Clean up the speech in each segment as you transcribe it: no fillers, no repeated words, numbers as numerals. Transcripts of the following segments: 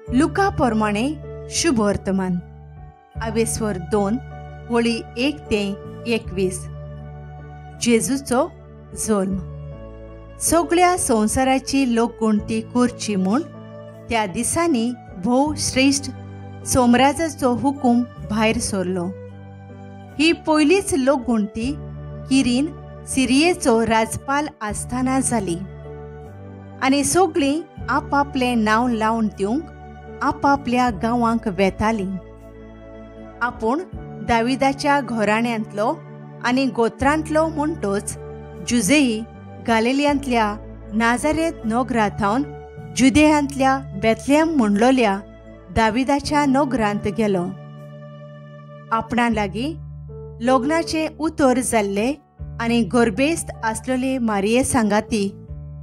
लुका प्रमाणे शुभवर्तमान आवेस्वर 2 वळी 1 ते 21. जेजूचो जल्म. सगळ्या संवसाराची लोकगणती करची म्हूण त्या दिसांनी भोव श्रेश्ठ सोमराजाचो हुकूम भायर सरलो. ही पयलीच लोकगणती किरीन सिरियेचो राजपाल आसतना जाली आनी सगळीं आपापलें नांव लावन दिवंक आपापल्या गांवांक वेतालीं. आपूण दाविदाच्या घराण्यांतलो आनी गोत्रांतलो म्हणटोच जुजेई गालिलियांतल्या नाजारेत नगरा थावन जुदेयांतल्या बेथलेहम म्हणलोल्या दाविदाच्या नगरांत गेलो. आपणा लागीं लग्नाचें उतर जाल्लें आनी गर्भेस्त आसलेले मारिये सांगाती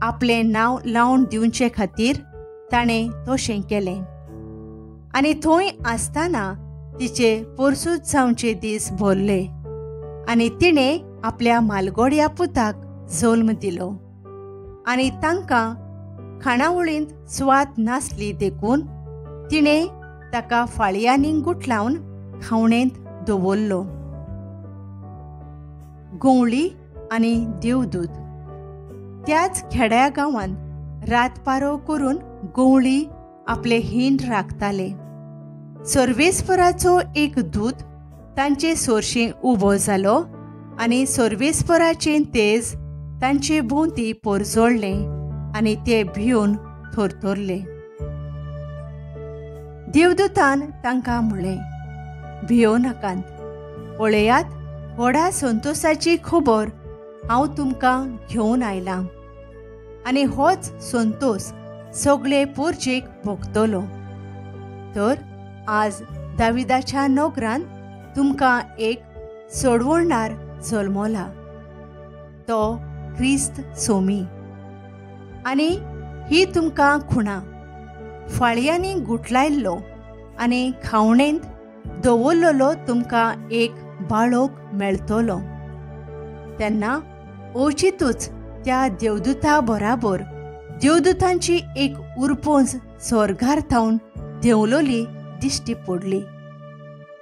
आपलें नांव लावन दिवचे खातीर ताणें तशें केलें. आनी थंय आसतना तिचे पोरसूद जावचे दीस भरले आनी तिणें आपल्या मालगोड्या पुताक जल्म दिलो. आनी तांकां खाणावळींत स्वाद नासली देखून तिणें ताका फाळयांनी गुठलावन खावणेंत दवरलो. गंवळी आनी देवदूत. त्याच खेड्या गांवांत रातपारो करून गंवळी आपले हिंड राखताले. सर्वेस्पराचो एक दूत तांचे सोरशीं उबो जालो आनी सर्वेस्पराचें तेज तांचे भोंवती पोरजोळ्ळें आनी ते भिवन थरथरले. देवदूतान तांकां म्हळें, भियो नाकात, पळयात व्हडा संतोसाची खबर हांव तुमकां घेवन आयलां आनी होच संतोस सगळे पोरजेक भोगतलो. तर आज दाविदाच्या नगरांत तुमकां एक सोडवणार जल्मला, तो क्रिस्त सोमी. आनी ही तुमकां खुणा, फाळयांनी गुठलायल्लो आनी खावणेंत दवरलेलो तुमकां एक बाळोक मेळटलो. तेन्ना अवचितूच त्या देवदूता बराबर देवदूतांची एक उरपोंज स्वर्गार थावन देंवलोली दिश्टी पडली.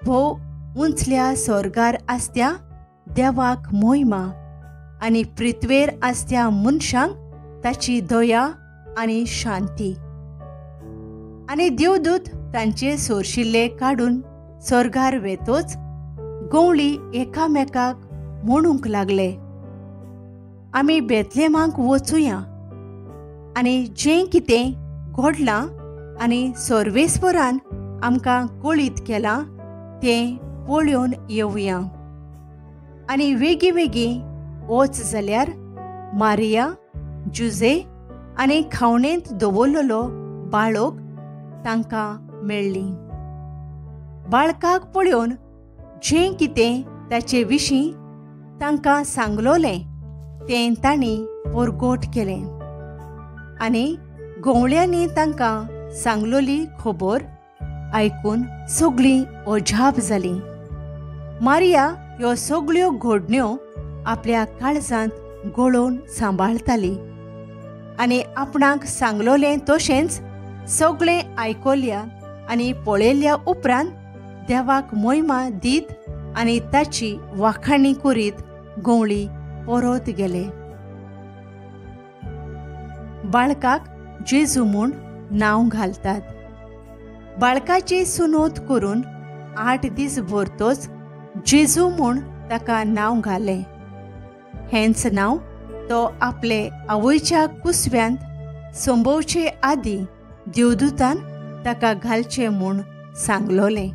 भोव उंचल्या स्वर्गार आसत्या देवाक मोहिमा आनी पृथ्वेर आसत्या मनशांक ताची दया आनी शांती. आनी देवदूत तांचे सोरशिल्ले काडून स्वर्गार वेतोच गंवळी एकामेकाक म्हणूंक लागले, आमी बेथलेहमाक वचुया आनी जें कितें घडलां आनी सर्वेस्परान आमकां कळीत केलां तें पळोवन येवया. आनी वेगीं वेगीं वच जाल्यार मारिया, जुजे आनी खावणेंत दवरलेलो बाळोक तांकां मेळ्ळी. बाळकाक पळोवन जें कितें ताचे विशीं तांकां सांगलोलें तें तांणी परगोट केलें. आनी गंवळ्यांनी तांकां सांगलोली खबर आयकून सगळीं अजाप जालीं. मारिया ह्यो सगळ्यो घडण्यो आपल्या काळजांत गळोवन सांबाळताली आनी आपणाक सांगलोलें तशेंच सगळें आयकल्या आनी पळयल्या उपरांत देवाक मोहिमा दीत आनी ताची वाखाणी करीत गंवळी परत गेले. बाळकाक जेजू म्हूण नांव घालतात. बाळकाची सुनोत करून 8 दीस भरतोच जेजू म्हूण ताका नांव घालें. हेंच नांव तो आपले आवयच्या कुसव्यांत संभोवचे आदीं देवदूतान ताका घालचें म्हूण सांगलोलें.